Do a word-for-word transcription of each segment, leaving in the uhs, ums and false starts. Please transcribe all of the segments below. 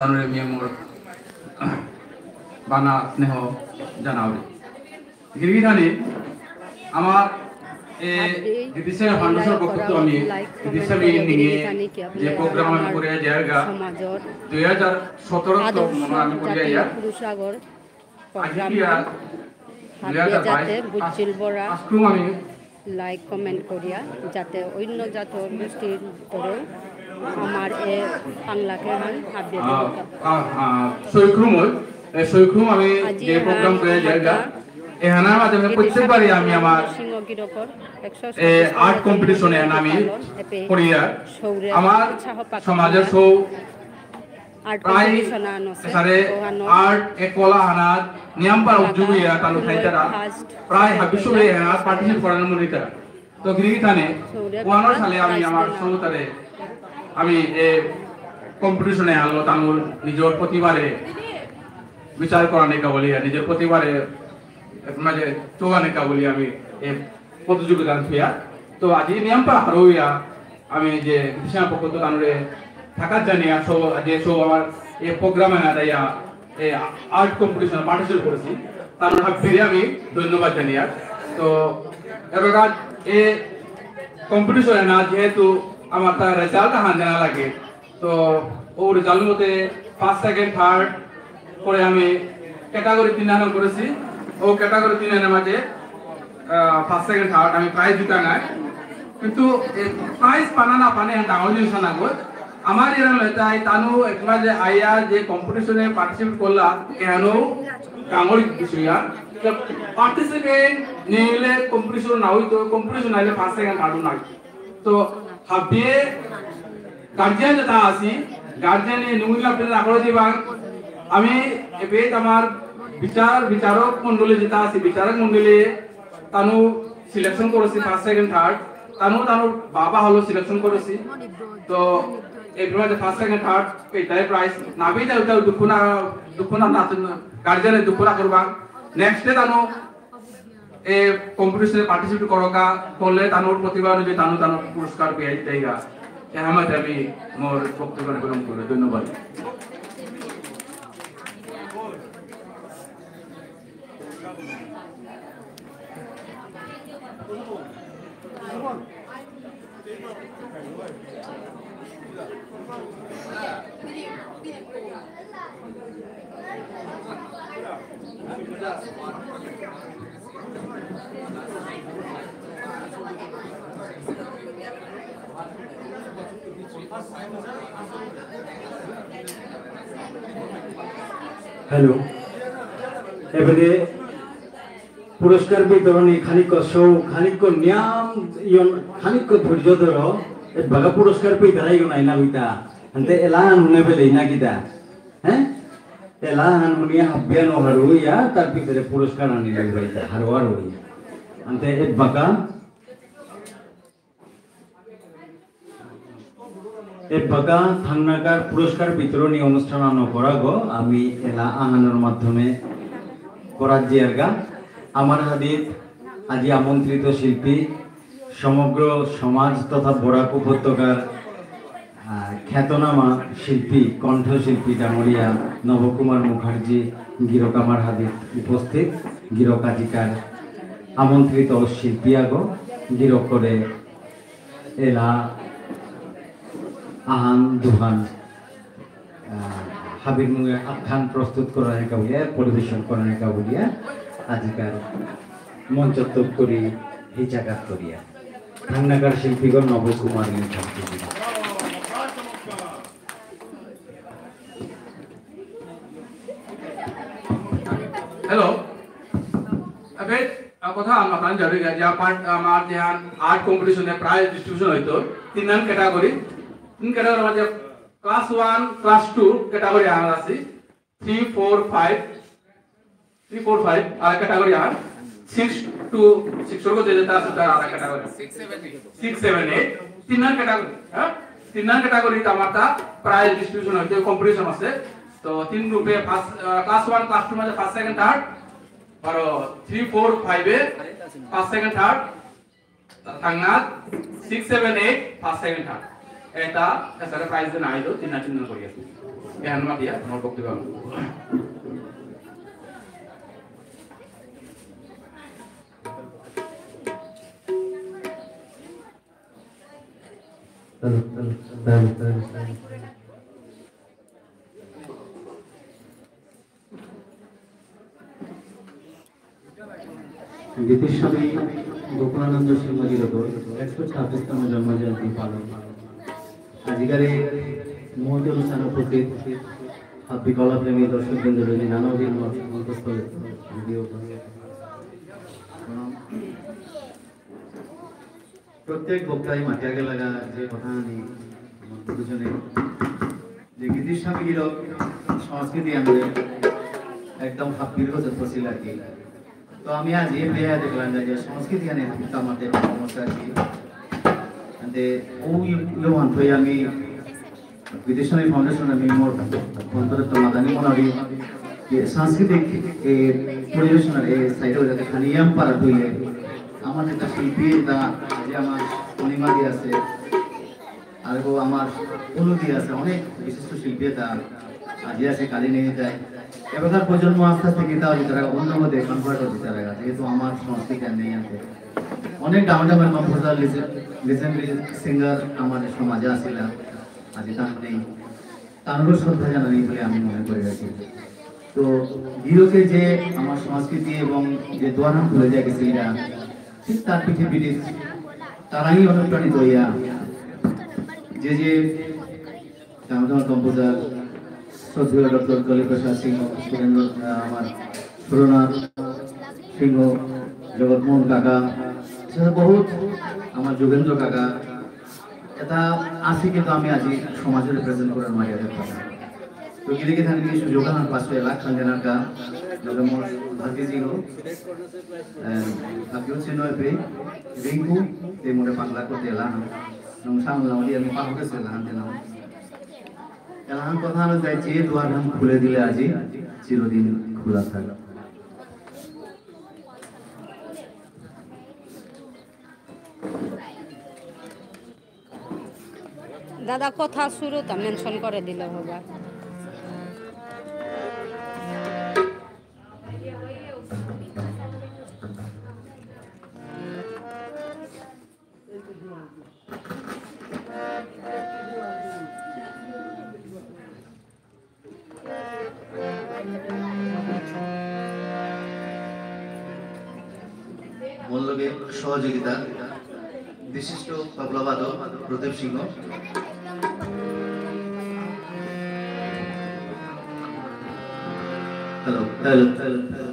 তানুরে me more বানা স্নেহ জানাউরি। গিরিগিথানি আমার এ গীতিস্বামী ফাউন্ডেশন পক্ষত্ত আমি গীতিস্বামী নিয়ে যে প্রোগ্রাম আমি করে জায়গা সমাজর দুই হাজার সতেরো তো আদর্শ মনে আমি করে জাতীয় ইয়া। পুরুষাগর আজি প্রোগ্রাম কি আর হাবিয়ে দুই হাজার বাইশ যাতে বুজিল বরা আজ-, আজকেও আমি লাইক কমেন্ট করিয়া যাতে অন্য জাতর গোষ্ঠীর করে আমার এ পাংলাকে হান হাবিয়ে আহ, দিল। আহ, আহ, সৈক্রুম হয়। এ, সৈক্রুম আমি আজি যে এহান প্রোগ্রাম করে জায়গা, এহানার মাধ্যমে গীতিস্বামী প্রত্যেকবারই আমি আমার সিংহ গিরকর একশো এ, আর্ট কম্পিটিশনে আমি এপে করিয়া সৌরে আমার উৎসাহ পাক সমাজের করিয়া সৌ আর্ট প্রায় কম্পিটিশন আন আছে, সারে ওহানো আর্ট এ কলা হানাত নিয়াম পারা উদ্যোগী ইয়া তানু থাইতারা ফার্স্ট প্রায় হাবিসুরে হানাত পার্টিসিপেট করার মনিতারা। তো গিরিগিথানি ওয়ানোর সালে আমি আমার সৌতারে আমি এ কম্পিটিশনে আনলো তানুর নিজের প্রতিভারে বিচার করানিকা বুলিয়া, নিজের প্রতিভারে মাঝে চোয়ানিকা বুলিয়া আমি এ প্রতিযোগিতা আনছিয়া। তো আজি নিয়াম পারা হারৌয়া আমি যে বিশাল পক্ষ তো তানুরে থাকাত জানিয়া সৌ, যে সৌ আমার এ প্রোগ্রামে না যাইয়া এ আর্ট কম্পিটিশনে পার্টিসিপেট করেছি, তার হাবিরে আমি ধন্যবাদ জানিয়া। তো এবার এ কম্পিটিশনে না যেহেতু আমার তার রেজাল্ট হান জানা লাগে, তো ও রেজাল্ট মতে ফার্স্ট, সেকেন্ড, থার্ড করে আমি ক্যাটাগরি তিন হান করেছি। ও ক্যাটাগরি তিন হানের মাঝে ফার্স্ট, সেকেন্ড, থার্ড আমি প্রাইজ জিতা নাই। কিন্তু প্রাইজ পানা না পানে ডাঙর জিনিস না গো। আমার এরা লয় তাই তানু একবার যে আইয়া যে কম্পিটিশনে পার্টিসিপেট করলা, কেন ডাঙর কিছু ইয়া। পার্টিসিপেট নিলে কম্পিটিশন না হইতো, কম্পিটিশন নাইলে ফার্স্ট, সেকেন্ড, থার্ড না। তো হাবিয়ে গার্জিয়ান যেটা আছি, গার্জিয়ান এই নমুনা পেলে না করে দিবা। আমি এবে আমার বিচার, বিচারক মণ্ডলী যেটা আছি, বিচারক মণ্ডলী তানু সিলেকশন করেছি ফার্স্ট, সেকেন্ড, থার্ড। তানু, তানু বাবা হলো সিলেকশন করেছি। তো এই প্রমাণে ফার্স্ট, সেকেন্ড, থার্ড পেতাই প্রাইজ। না পেতাই ওটা দুঃখ না, দুঃখ না, না, গার্জিয়ানের দুঃখ না করবা। নেক্সট ডে তানু এ কম্পিটিশনে পার্টিসিপেট করকা, করলে তানুর প্রতিভা অনুযায়ী তানু তানুর পুরস্কার পেয়ে যাইগা। এ আমাতে আমি মোর বক্তব্য বিলম্ব করে। ধন্যবাদ। হ্যালো, এবারে পুরস্কার বিতরণী খানিক শো, খানিক নিয়াম, ইয়ন, খানিক ধৈর্য ধরো। এ বাগা পুরস্কার পেয়ে তারাই নাই না হইতা। আনতে এলান হুনে বেলে না কিতা। হ্যাঁ? এলান হুনিয়া হাবিয়ানো হারুইয়া, তার ভিতরে পুরস্কার আনি লাগবাইতা, হারু হারুইয়া। আনতে এ বাগা এবাকা থাংনাকার পুরস্কার বিতরণী অনুষ্ঠান আনো করাগো, আমি এলা আহানর মাধ্যমে করার জিয়ারগা। আমার হাদিত আজি আমন্ত্রিত শিল্পী, সমগ্র সমাজ তথা বরাক উপত্যকার, আহ, খ্যাতনামা শিল্পী, কণ্ঠশিল্পী ডাঙরিয়া নবকুমার মুখার্জি গিরক আমার হাদিত উপস্থিত। গিরক আজিকার আমন্ত্রিত শিল্পী আগো, গিরক করে এলা আহান দুহান, আহ, হাবির মুঙে আখ্যান প্রস্তুত করানিকা বুলিয়া, পরিবেশন করানিকা বুলিয়া, আজিকার মঞ্চত্ত করি হিচাকাত করিয়া। থাংনাকার শিল্পীগণ নবকুমার মুখার্জি। হ্যালো। আবে, আ, কথা আমার তান জানি যে, যে আমার, আমার যে আন-, আর্ট কম্পিটিশনে প্রাইজ ডিস্ট্রিবিউশন হইতো, তিনহান ক্যাটাগরি, তিন ক্যাটাগরি মাঝে class one, class two category আহান আছে, three, four, five, three, four, five, আর ক্যাটাগরি আহান, সিক্স টু, সিক্স ওর মধ্যে যেটা আছে, তার আর category. Six, seven, eight. Six, seven, eight, তিনহান ক্যাটাগরি, হ্যাঁ? তিনহান ক্যাটাগরিত আমার তা প্রাইজ ডিস্ট্রিবিউশন হইতো, কম্পিটিশন আছে। তো তিন গ্রুপে ফার্স্ট, আহ, ক্লাস ওয়ান, ক্লাস টু মানে ফার্স্ট, সেকেন্ড, থার্ড, আর থ্রি, ফোর, ফাইভে ফার্স্ট, সেকেন্ড, থার্ড, থাংনাত six, seven, eight, first, second, third. এটা, এছাড়া প্রাইজ না আইলো, তিন না তিন না করি আছে। এহান মাতিয়া আমার বক্তব্য আরম্ভ করব। গীতিস্বামী গোকুলানন্দ সিংহ গিরকর একশো ছাব্বিশতম জন্ম জয়ন্তী পালন। আজিকার এই মহতী অনুষ্ঠানে উপস্থিত হাব্বি কলাপ্রেমী দর্শকবৃন্দ যদি নানা দিন মঞ্চস্থলে ভিডিও প্রত্যেক বক্তাই মাতিয়া গেলাগা যে কথা আমি আমার গুরুজনে যে গীতিস্বামী গিরক সংস্কৃতি আনলে একদম হাব্বির গজে ফসিল আর কি। তো আমি আজ এ পেয়ে দেখলাম যে সংস্কৃতি আনে হুক্কা মাতে সমস্যা আর কি। আনতে ও ইয়ে মানতে আমি গীতিস্বামী ফাউন্ডেশন আমি মোর অন্তরে তো মাদানি মনারি যে সাংস্কৃতিক এ পরিবেশনার এ সাইডে যাতে খানি ইয়াম পারা হইলে আমার যেটা শিল্পী এটা যে আমার অনিমা দি আছে, আর ও আমার অনু দি আছে, অনেক বিশিষ্ট শিল্পী এটা আজি আছে, কালি নেই যায়। এবাকার প্রজন্ম আস্তে আস্তে কিন্তু আমি তারা অন্য মধ্যে কনভার্ট হতে তারা, যেহেতু আমার সংস্কৃতি আর নেই আছে। অনেক ডাঙর ডাঙর কম্পোজার, লিজেন্ডারি সিঙ্গার আমার সমাজে আসিলা, আজি তার নেই। তারও শ্রদ্ধা জানানি বলে আমি মনে করে রাখি। তো গিরকে যে আমার সংস্কৃতি এবং যে দুয়ারহান খুলে যায় গেছে এরা, ঠিক তার পিঠে পিঠে তারাই অনুপ্রাণিত হইয়া যে যে আমার কম্পোজার শ্রদ্ধেয় ডক্টর কালীপ্রসাদ সিংহ, সুরেন্দ্র, আহ, আমার সুরনাথ সিংহ, জগৎমোহন কাকা, এছাড়া বহুত আমার যোগেন্দ্র কাকা, এটা আছে কিন্তু আমি আজি সমাজে রিপ্রেজেন্ট করে মারিয়া দেখতে পারি। তো গিরি গিথানি সুযোগ আমার পাঁচশো এলাক খান জানার কা, লগে মোর ভাতি জিরো, আহ, ভাতি হচ্ছে নয় পে, রিঙ্কু, তে মোরে বাংলা করতে এলা, নমসাম লাউলি আমি পাহকে সে লাহান দিলাম। এলাহান কথা হলো যে, যে দুয়ারহান খুলে দিলে আজি, চিরদিন খোলা থাকে। দাদা, কথা শুরুটা মেনশন করে দিলে হবে। মোর লগে সহযোগিতা বিশিষ্ট তবলাবাদক Pradip Singha. Hello, hello, hello, hello.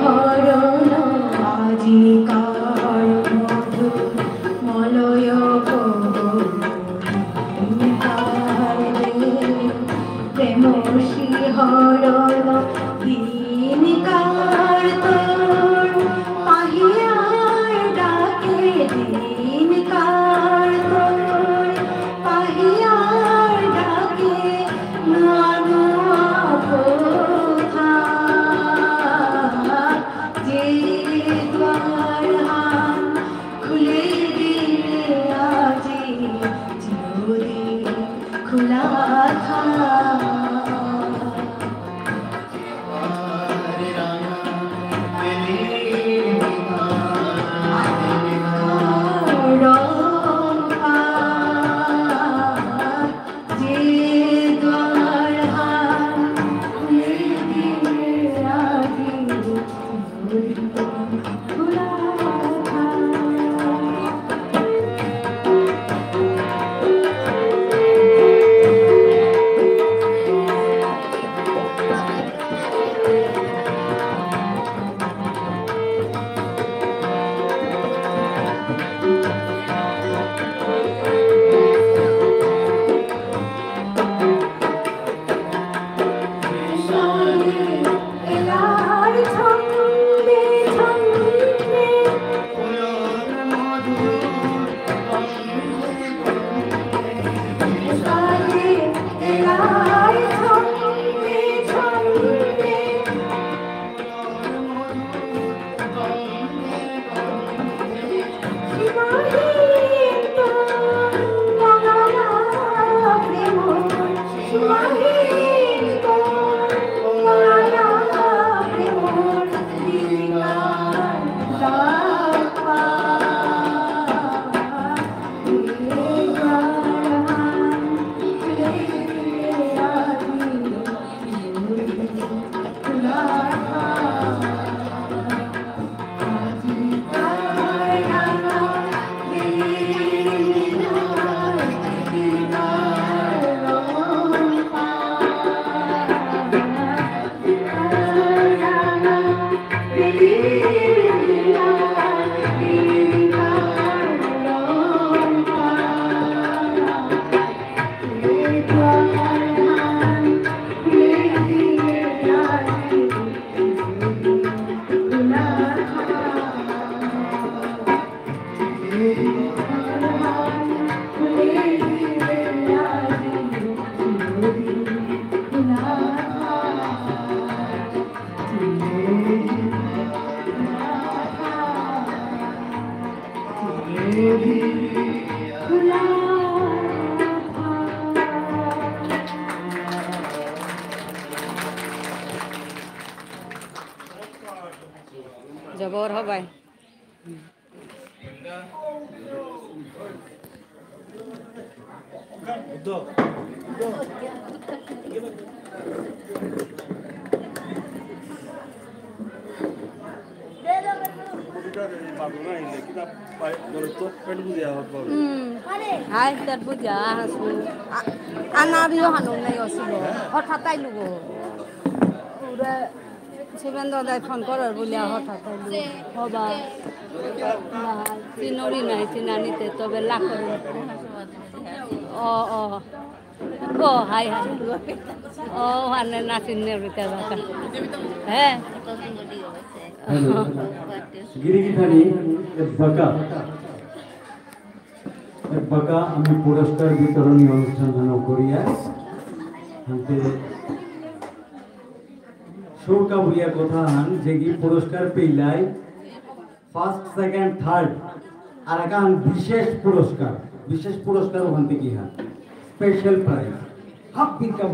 হরণ আজিকার মধু মলয় কবলিকার দে, প্রেম শিহরণ দিনকার তোর পাহিয়ার ডাকে, দিনকার তোর পাহিয়ার ডাকে, নুয়া নুয়া কথা। যে দুয়ারহান খুলে দিলে আজি, চিরদিন খোলা থাক। জবর হবাই। হুম। হাই, তার বুঝা, হাসু। আ-, আনারিও হানু নাই অসুবিধা। হঠাৎ আইলু গো। ওরা শিবেন্দ্র দাই ফোন করার বলিয়া হঠাৎ আইলু। হবা। না, চিনরি নাই, চিনানিতে তবে লাখ করে। ও, ও। গো, হাই, হাই। ও, হানে না চিননে উড়িতে বাকা। হ্যাঁ। হ্যালো। গিরিগিথানি, এ বাকা। এ বাকা আমি পুরস্কার বিতরণী অনুষ্ঠান হানো করিয়া। হানতে সৌকা বুলিয়া কথা হান, যে কি পুরস্কার পেইলাই, ফার্স্ট, সেকেন্ড, থার্ড, আর এখান বিশেষ পুরস্কার, বিশেষ পুরস্কার ওখান থেকে হ্যাঁ, স্পেশাল প্রাইজ। হাফ বিকা